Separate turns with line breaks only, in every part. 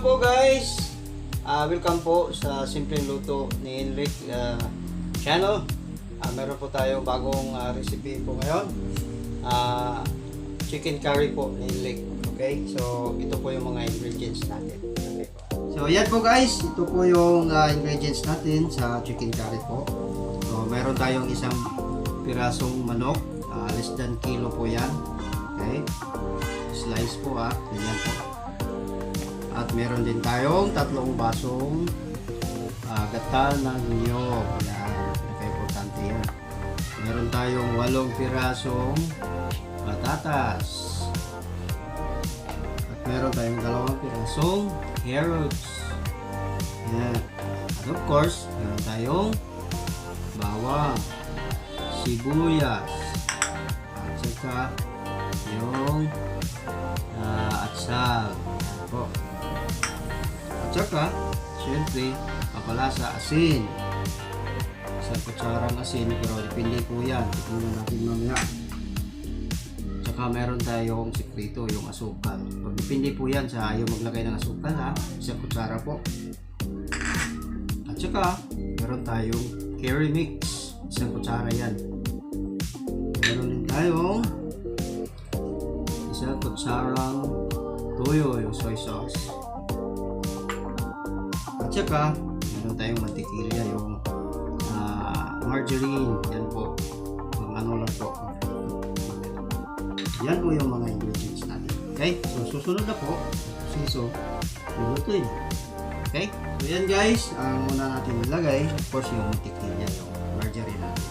Po guys! Welcome po sa Simpleng Luto ni Enric channel. Meron po tayo bagong recipe po ngayon. Chicken curry po ni Enric. Okay? So, ito po yung mga ingredients natin. Okay po. So, yan po guys. Ito po yung ingredients natin sa chicken curry po. So, meron tayong isang pirasong manok. Less than kilo po yan. Okay? Slice po ah. Ganyan po. At meron din tayong tatlong basong gata ng niyog. Yan, pinaka-importante yun. Meron tayong walong pirasong patatas. At meron tayong dalawang pirasong carrots. Yan. At of course, meron tayong bawang, sibuyas, at saka yung atsal. Yan po. At saka, syempre, papalasa, asin. Isang kutsarang asin, pero depende po yan. Tignan natin mamaya. Tsaka meron tayong sikreto, yung asukal. So, depende po yan sa ayaw maglagay ng asukal ha. Isang kutsara po. At saka, meron tayong curry mix. Isang kutsara yan. Meron din tayong isang kutsarang toyo, yung soy sauce. At saka, meron tayong mantikilya, yung margarine. Yan po. Ang ano lang po. Yan po yung mga ingredients natin. Okay? So, susunod na po, proseso, lulutuin. Okay? So, yan guys, ang una natin ilagay, of course, yung mantikilya, yung margarine natin.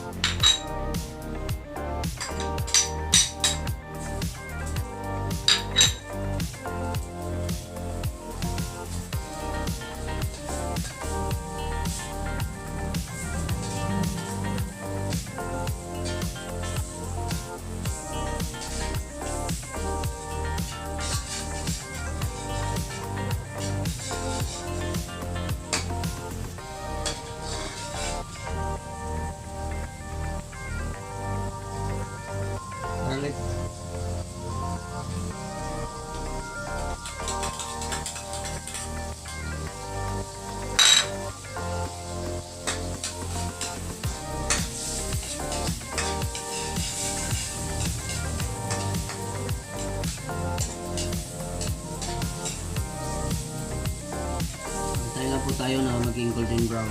Garlic.
Antay lang po tayo na maging golden brown.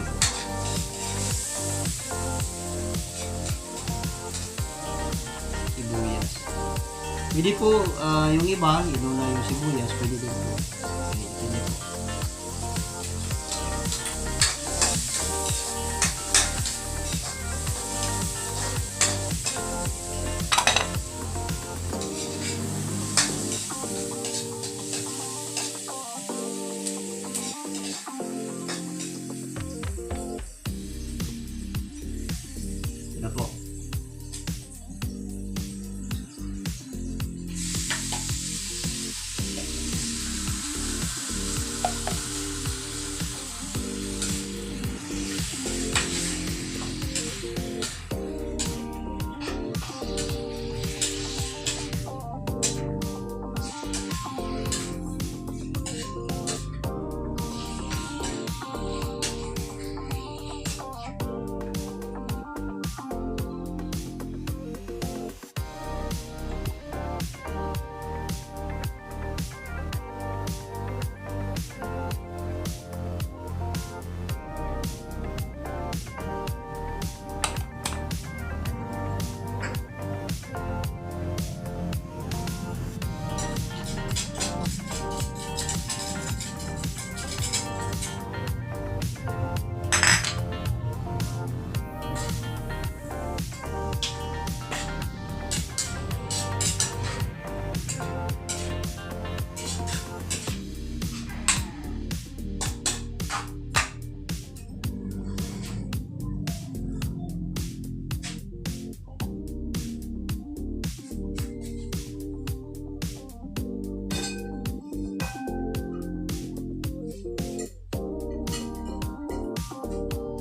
Sibuyas.
Pwede po, yung iba, inuna yung sibuyas, pwede din po. Okay, pwede po.
Ito na po.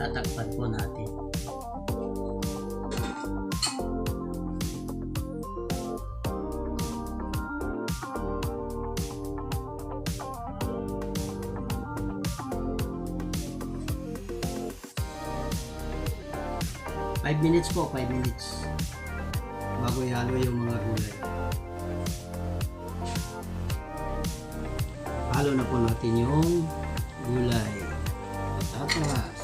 Tatakpan po natin. 5 minutes po, 5 minutes. Bago ihalo yung mga gulay. Halo na po natin yung gulay. Patatas.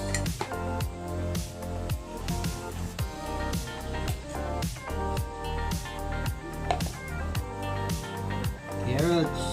Carrots.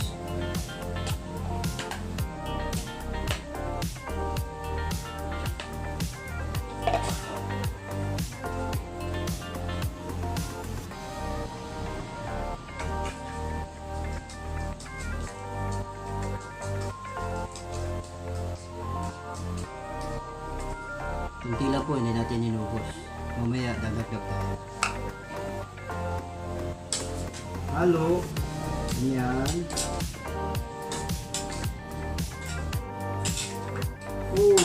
Kunti lang po, hindi natin inubos. Mamaya, dadagdag tayo.
Halo. Yan. Oh.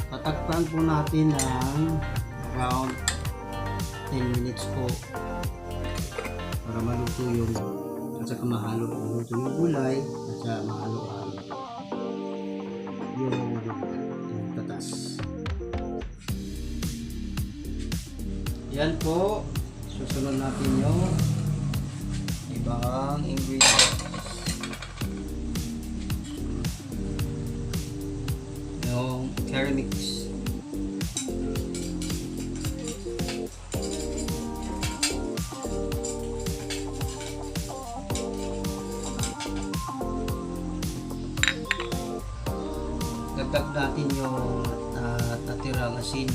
Tatakpan po natin ng around 10 minutes po para maluto yung at saka mahalo maluto yung gulay at saka mahalo ang yung tatas.
Yan po. Susunod natin yung ibang ingredients.
Yung curry mix. Dagdag natin yung natirang asin.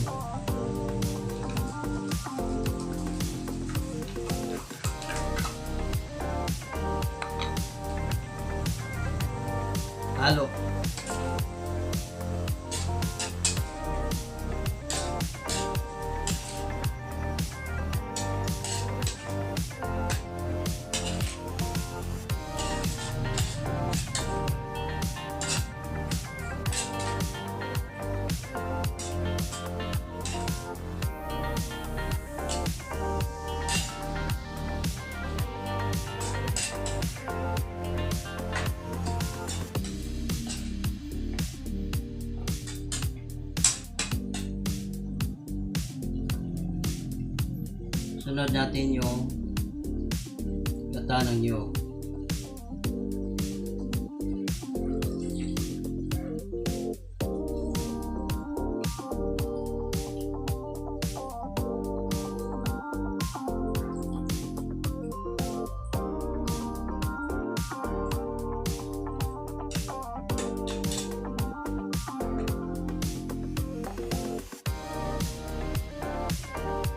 Halo. Sunod natin yung gata ng niyog.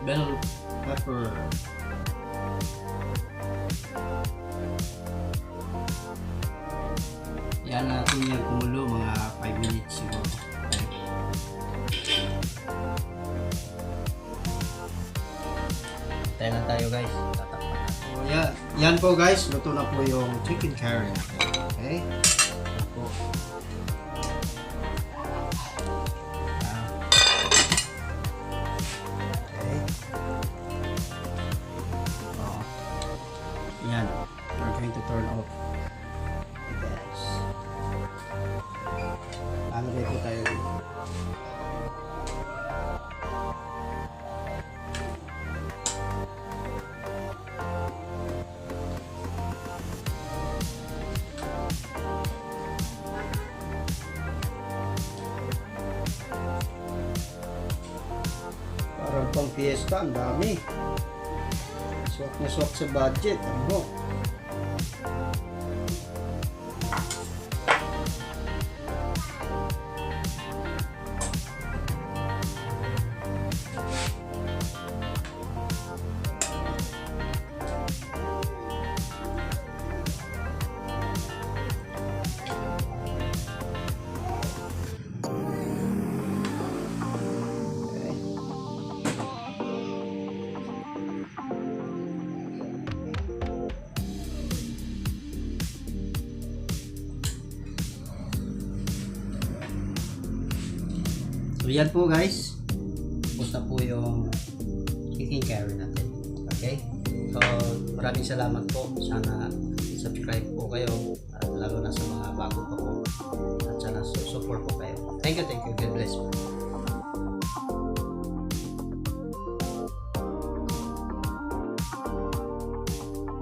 Bell pepper. Yan natin yan kumulo mga 5 minutes siguro. Okay. Tayo lang tayo, guys. Tatakpan natin.
So, yan. Yan po, guys. Luto na po yung chicken curry natin. Okay? Yan po. Yan. Okay.
Oo. Yan.
We're going to turn off the gas. Lalagay po tayo dito. Parang pang fiesta, ang dami. Swak na swak sa budget. Ano? Okay.
So yan po, guys. Tapos na po yung chicken curry natin. Okay? So maraming salamat po. Sana subscribe po kayo at lalo na sa mga bago pa po. At sana support po kayo. Thank you, thank you. God bless po.